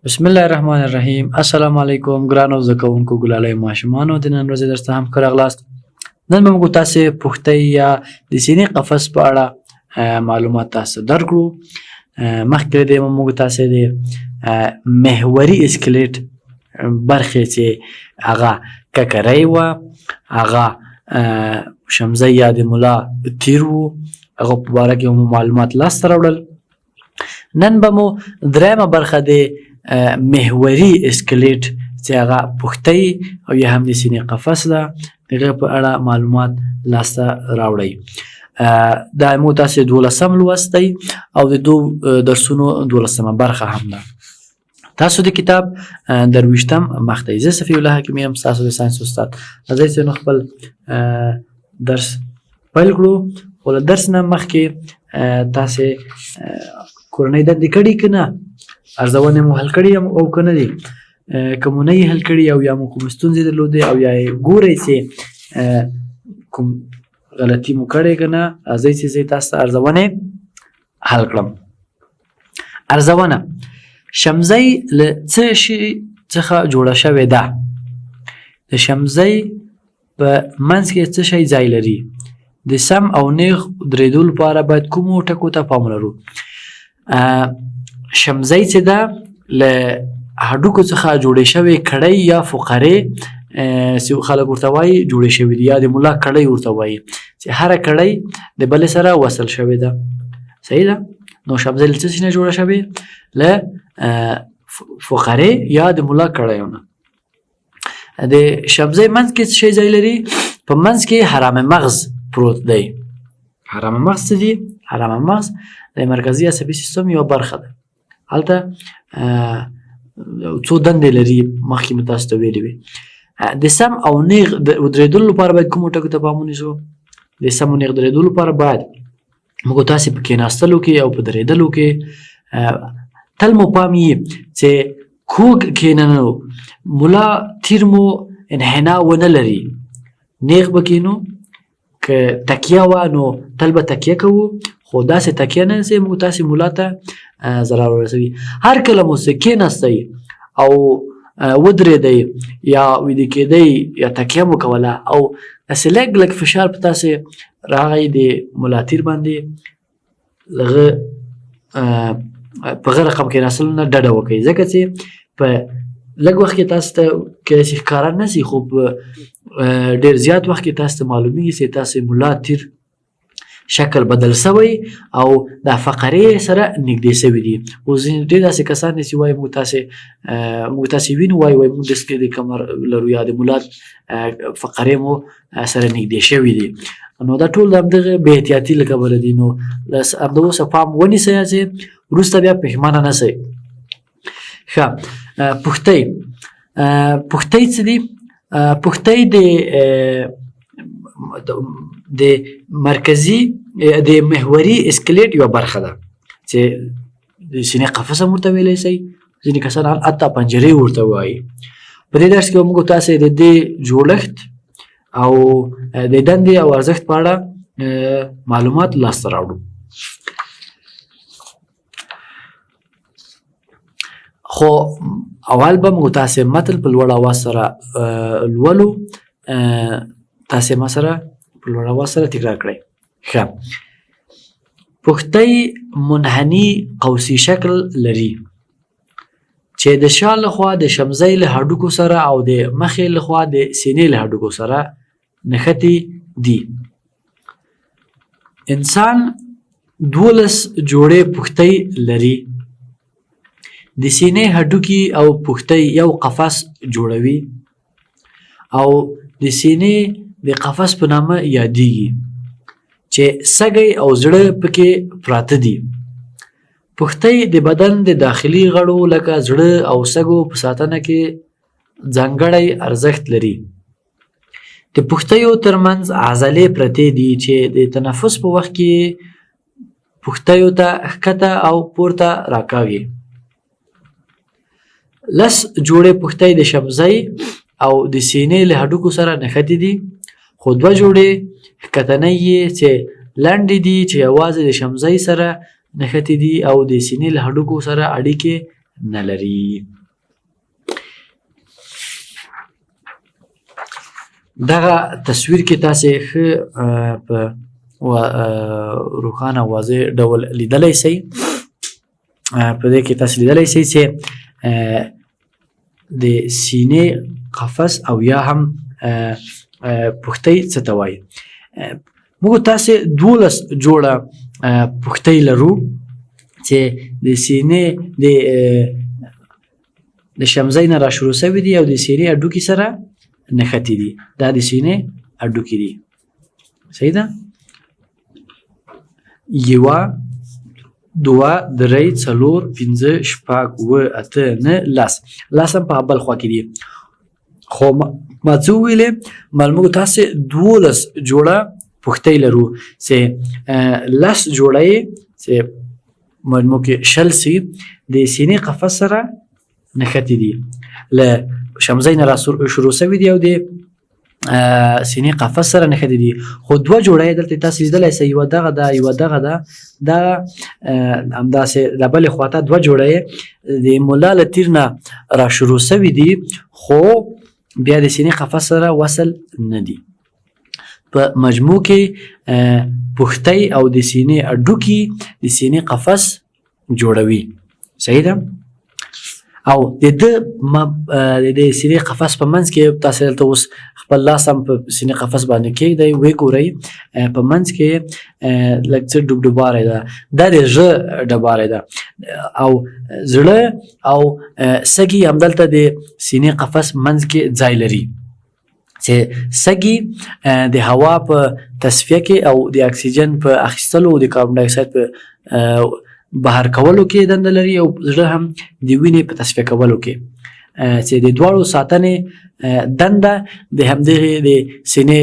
بسم الله الرحمن الرحیم. السلام علیکم ګرانو زده کوونکو، ګلالۍ ماشومانو، د نن ورځې درس ته هم ښه راغلاست. نن به موږ تاسې پوښتۍ یا د سینې قفس په اړه معلومات تاسو درکړو. مخکې له دې موږ تاسې د محوري اسکلیټ برخې چې هغه ککرۍ وه، هغه شمزۍ یا د ملا تیر وو، هغه په باره کې مو معلومات لاسته راوړل. نن به مو درېیمه برخه د محوري اسکلیټ چې هغه پښتۍ او یا هم د سینې قفس ده، د هغې په اړه معلومات لاسته راوړئ. دا مو تاسې دولسم لوست دی او د دوو درسونو دولسمه برخه هم ده. تاسو د کتاب 23م مخ دی. زه صفي الله حکیمي یم، ستاسو د ساینس استاد. راځئ چې نو خپل درس پیل کړو. خو له درس نه مخکې تاسې کورنۍ دندې کړي که نه، ارزونې مو حل کړي او که نه دي؟ که مو نه یې حل کړي او یا مو کومې ستونزې درلودې او یا یې ګورئ چې کوم غلطي مو کړې که نه، راځئ چې زه تاسو ته ارزونې حل کړم. ارزونه: شمزۍ له څه شي څخه جوړه شوې ده؟ د شمزۍ په منځ کې څه شی ځای لري؟ د سم او نیغ درېدو لپاره باید کومو ټکو ته پام ولرو؟ شمزۍ چې ده له هډوکو څخه جوړې شوې کړۍ یا فقرې چې خلک ورته وایي جوړې شوې دي، یا د ملا کړۍ ورته وایي، چې هره کړۍ د بلې سره وصل شوې ده. صحیح ده؟ نو شمزۍ له څه شي نه جوړه شوې؟ له فقرې یا د ملا کړیو نه. د شمزۍ منځ کې څه شی ځای لري؟ په منځ کې حرام مغز پروت دی. حرام مغز څه دي؟ حرام مغز د مرکزي عصبي سیستم یوه برخه ده. هلته څو دندې لري، مخکې مې تاسو ته ویلي وي. د سم او نیغ د ودرېدلو لپاره باید کومو ټکو ته پام ونیسو؟ د سم او نیغ درېدلو لپاره باید موږ تاسې په کېناستلو کې او په درېدلو کې تل مو پام یي چې کوږ کېننو، ملا تیر مو انحنا ونه لري، نیغ به کېنو. که تکیه وه نو تل به تکیه کوو، خو داسې تکیه نه چې موږ تاسې ملا ته ضرر ورسوي. هر کله مو چې کېناستئ او ودرېدئ یا ویده کېدئ یا تکیه مو کوله او داسې لږ لږ فشار په تاسې راغی د ملا تیر باندې، لغه په غه رقم کېناستلو نه ډډه وکړئ، ځکه چې په لږ وخت کې تاسو ته کېدای شي ښکاره نه شي، خو په ډېر زیات وخت کې تاسو ته معلومیږي چې تاسو ملا تیر شکل بدل سوی او دا فقرې سره نږدې سوي دي. خو ځینې ډېر داسې کسان دي چې وایي موږ تاسې وینو، وایي موږ ډسک د کمر لرو یا د ملا فقرې مو سره نږدې شوي دي. نو دا ټول د همدغه بې احتیاطي له کبله دي. نو له همدا اوسه پام ونیسئ چې وروسته بیا پښېمانه نه سئ. ښه، پښتۍ. پښتۍ څه دي؟ پښتۍ د مرکزي د محوري اسکلیټ یوه برخه ده چې د سینې قفس هم ورته ویلی شئ، ځینې کسان حتی پنجرې ورته وایي. په دې درس کې به موږ تاسې د دې جوړښت او د دندې او ارزښت په اړه معلومات لاسته راوړو. خو اول به موږ تاسې متن په لوړ اواز سره لولو، تاسې ما سره په لوړ اواز سره تکرار کړئ. ښه، پښتۍ منحني قوسي شکل لري چې د شا لخوا د شمزۍ له هډوکو سره او د مخې لخوا د سینې له هډوکو سره نښتې دي. انسان 12 جوړې پښتۍ لري. د سینې هډوکي او پښتۍ یو قفس جوړوي او د سینې د قفس په نامه یادیږي چې سږی او زړه پکې پراته دي. پښتۍ د بدن د داخلي غړو لکه زړه او سږو په ساتنه کې ځانګړی ارزښت لري. د پښتیو ترمنځ عضلې پرتې دي چې د تنفس په وخت کې پښتیو ته ښکته او پورته راکاږي. 10 جوړې پښتۍ د شمزۍ او د سینې له هډوکو سره نښتې دي، خو دوه جوړې ښکتنۍ یې چې لنډې دي چې یوازې د شمزۍ سره نښتې دي او د سینې له هډوکو سره اړیکې نه لري. دغه تصویر کې تاسې ښه په روښانه واضح ډول لیدلی سئ. په دې کې تاسې لیدلی سئ چې د سینې قفس او یا هم پښتۍ څه ته وایي. موږ تاسې 12 جوړه پښتۍ لرو چې د سینې د شمزۍ نه را شروع سوي دي او د سینې هډوکي سره نښتي دي. دا د سینې هډوکي دي. صحیح ده؟ 1، 2، 3، 4، 5، 6، 7، 8، 9، 10. 10 هم په بل خوا کې دي. خو ما څه وویلې؟ موږ تاسې 12 جوړه پښتۍ لرو چې 10 جوړه یې چې مجموع کې 20 سي د سینې قفس سره نښتې دي، له شمزۍ نه را شروع سوي دي او د سینې قفس سره نښتې دي. خو 2 جوړه یې دلته تاسې لیدلی سئ، یوه دغه ده، یوه دغه ده. دا همداسې له بلې خوا ته 2 جوړه یې د ملا له تیر نه را شروع سوي دي، خو بیا د سینې قفس سره وصل نه دي. په مجموع کې پښتۍ او د سینې هډوکي د سینې قفس جوړوي. صحیح ده؟ او د د سینې قفس په منځ کې تاسې دلته اوس خپل لاس هم په سینې قفس باندې کېږدئ، وګورئ په منځ کې لږ څه ډوب ډوباری ده، دا د زړه ډباری ده او زړه او سږي همدلته د سینې قفس منځ کې ځای لري چې سږي د هوا په تصفیه کې او د اکسیجن په اخیستلو او د کاربن ډای اکساید په بهر کولو کې دنده لري، او زړه هم د وینې په تصفیه کولو کې، چې د دواړو ساتنې دنده د همدغې د سینې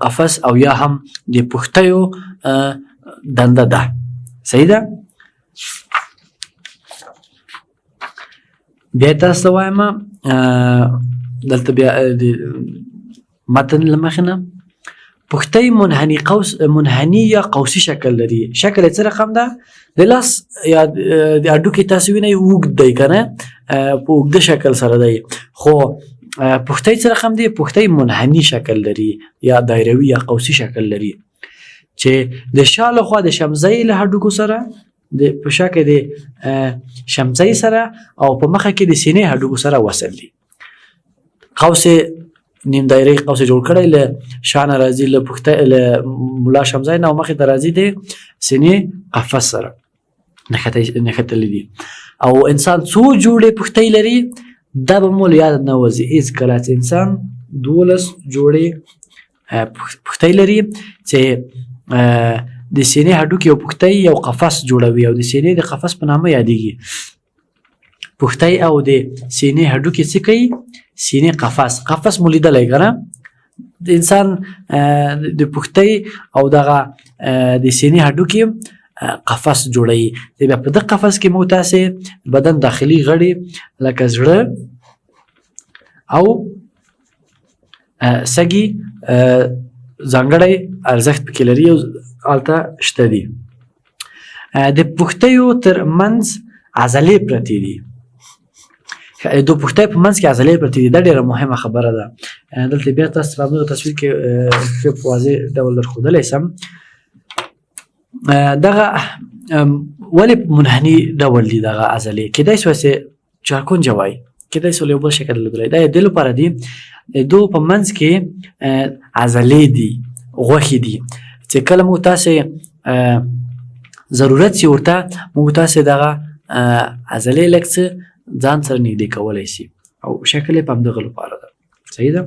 قفس او یا هم د پښتیو دنده ده. صحیح ده؟ بیا تاسو ته وایم دلته بیا د متن له مخې نه پښتۍ منحني قوس منحني یا قوسي شکل لري. شکل یې څه رقم ده؟ د لاس یا د هډوکي تاسو وینئ اوږد دی که نه، په اوږده شکل سره دی. خو پښتۍ څه رقم دی؟ پښتۍ منحني شکل لري یا دایروي یا قوسي شکل لري چې د شا لخوا د شمزۍ له هډوکو سره، د په شا کې د شمزۍ سره او په مخه کې د سینې هډوکو سره وصل دي. قوس نیم دایرې قوس جوړ کړی، له شا نه راځي له پښتۍ له ملا شمزۍ نه او مخې ته راځي د سینې قفس سره نښتلي دي. او انسان څو جوړې پښتۍ لري؟ دا به مو له یاده نه وځي هېڅکله چې انسان 12 جوړې پښتۍ لري چې د سینې هډوکي او پښتۍ یو قفس جوړوي او د سینې د قفس په نامه یادېږي. پښتۍ او د سینې هډوکي څه کوي؟ سینې قفس. قفس مو لیدلی که نه؟ د انسان د پښتۍ او دغه د سینې هډوکي قفس جوړوي. بیا په دغه قفس کې مو تاسې بدن داخلي غړي لکه زړه او سږي ځانګړی ارزښت پکې لري او هلته شته دي. د پښتیو تر منځ عضلې پرتې دي. د پښتۍ په منځ کې عضلې پرتې دي، دا ډېره مهمه خبره ده. دلته بیا تاسو په همدغه تصویر کې ښه په واضح ډول درښودلی سم. دغه ولې منحني ډول دي دغه عضلې؟ کېدای شوای چې چارکنجه وای، کېدای شو یو بل شکل درلودلی. دا یې دې لپاره دي د دوو په منځ کې عضلې دي، غوښې دي چې کله موږ تاسې ضرورت سي ورته موږ تاسې دغه عضلې لږ څه ځان سره نږدې کولی سي او شکل یې په همدغه لپاره ده. صحیح ده؟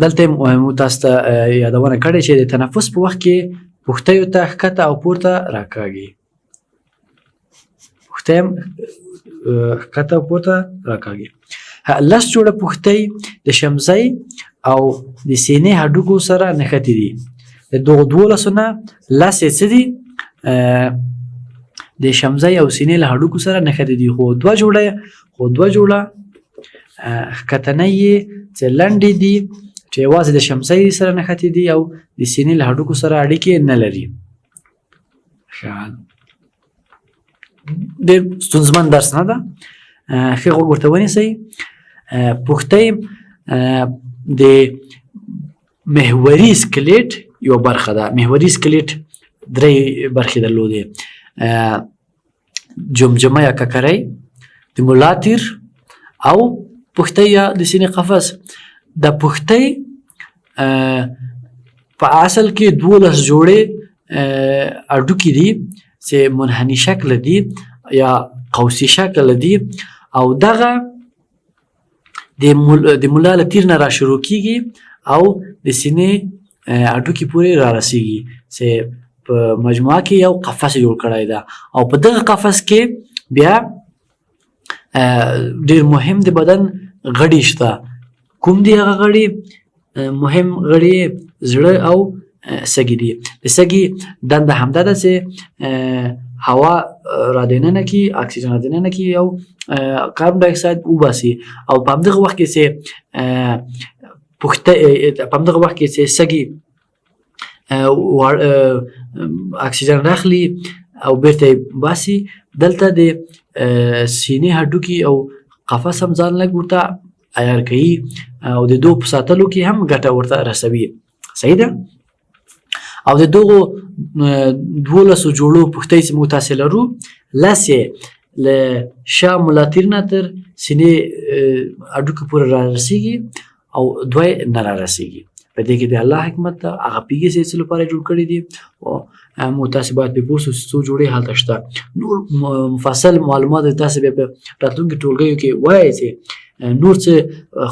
دلته مو تاسو ته یادونه کړې چې د تنفس په وخت کې پښتیو ته ښکته او پورته راکاږي. پښتۍ هم ښکته او پورته راکاږي. 10 جوړه پښتۍ د شمزۍ او د سینې هډوکو سره نښتې دي. د دغو 12 نه 10 یې څه دي؟ د شمزۍ او سینې له هډوکو سره نښتې دي، خو دوه جوړه ښکتنۍ یې چې لنډې دي چې یوازې د شمزۍ سره نښتې دي او د سینې له هډوکو سره اړیکې نه لري. ښه. ډېر ستونزمن درس نه ده، ښه غوږ ورته ونیسئ. پښتۍ د محوري سکلیټ یوه برخه ده. محوري سکلیټ درې برخې درلودې: جمجمه یا ککرۍ، د ملا تیر او پښتۍ یا د سینې قفس. د پښتۍ په اصل کې 12 جوړې هډوکي دي چې منحني شکل دي یا قوسي شکل دي، او دغه د ملا له تیر نه را شروع کیږي او د سینې هډوکي پورې را رسیږي، چې په مجموعه کې یو قفس جوړ کړی ده. او په دغه قفس کې بیا ډیر مهم د بدن غړي شته. کوم دي هغه غړي؟ مهم غړي زړه او سږي دي. د سږي دنده همدا ده چې هوا را دننه کړي، اکسیجن را دننه کړي او کاربن ډای اکساید وباسي. او په همدغه وخت کې چې پښته په همدغه وخت کې چې سږي اکسیجن راخلي او بیرته یې باسي، دلته د سینې هډوکي او قفس هم ځان لږ ورته عیار کوي او د دوو په ساتلو کې هم ګټه ورته رسوي. صحیح ده؟ او د دغو 12 جوړو پښتۍ چې موږ تاسې لرو، 10 یې له شا ملا تیر نه تر سینې هډوکي پورې را رسېږي او 2 یې نه را رسېږي. په دې کې د الله حکمت ده، هغه پیږي چې څه لپاره جوړ کړي دي. او موږ تاسې باید پرې پوه شو چې څو جوړې هلته شته. نور مفصل معلومات تاسې بیا په راتلونکي ټولګیو کې وایئ چې نور څه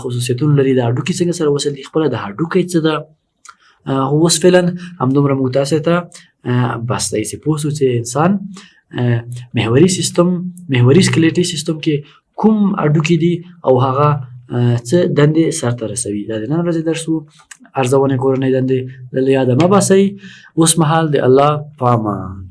خصوصیتونه لري، د هډوکي څنګه سره وصل دي، خپله د هډوکی څه ده. خو اوس فعلا همدومره موږ تاسې ته بس دی چې پوه شو چې انسان محوري سیستم، محوري سکلیټي سیستم کې کوم هډوکي دي او هغه څه دندې سرته رسوي. دا د نن ورځې درس و. ارزونې کورنۍ دندې له یاده مه باسئ. اوس مهال د الله په امان.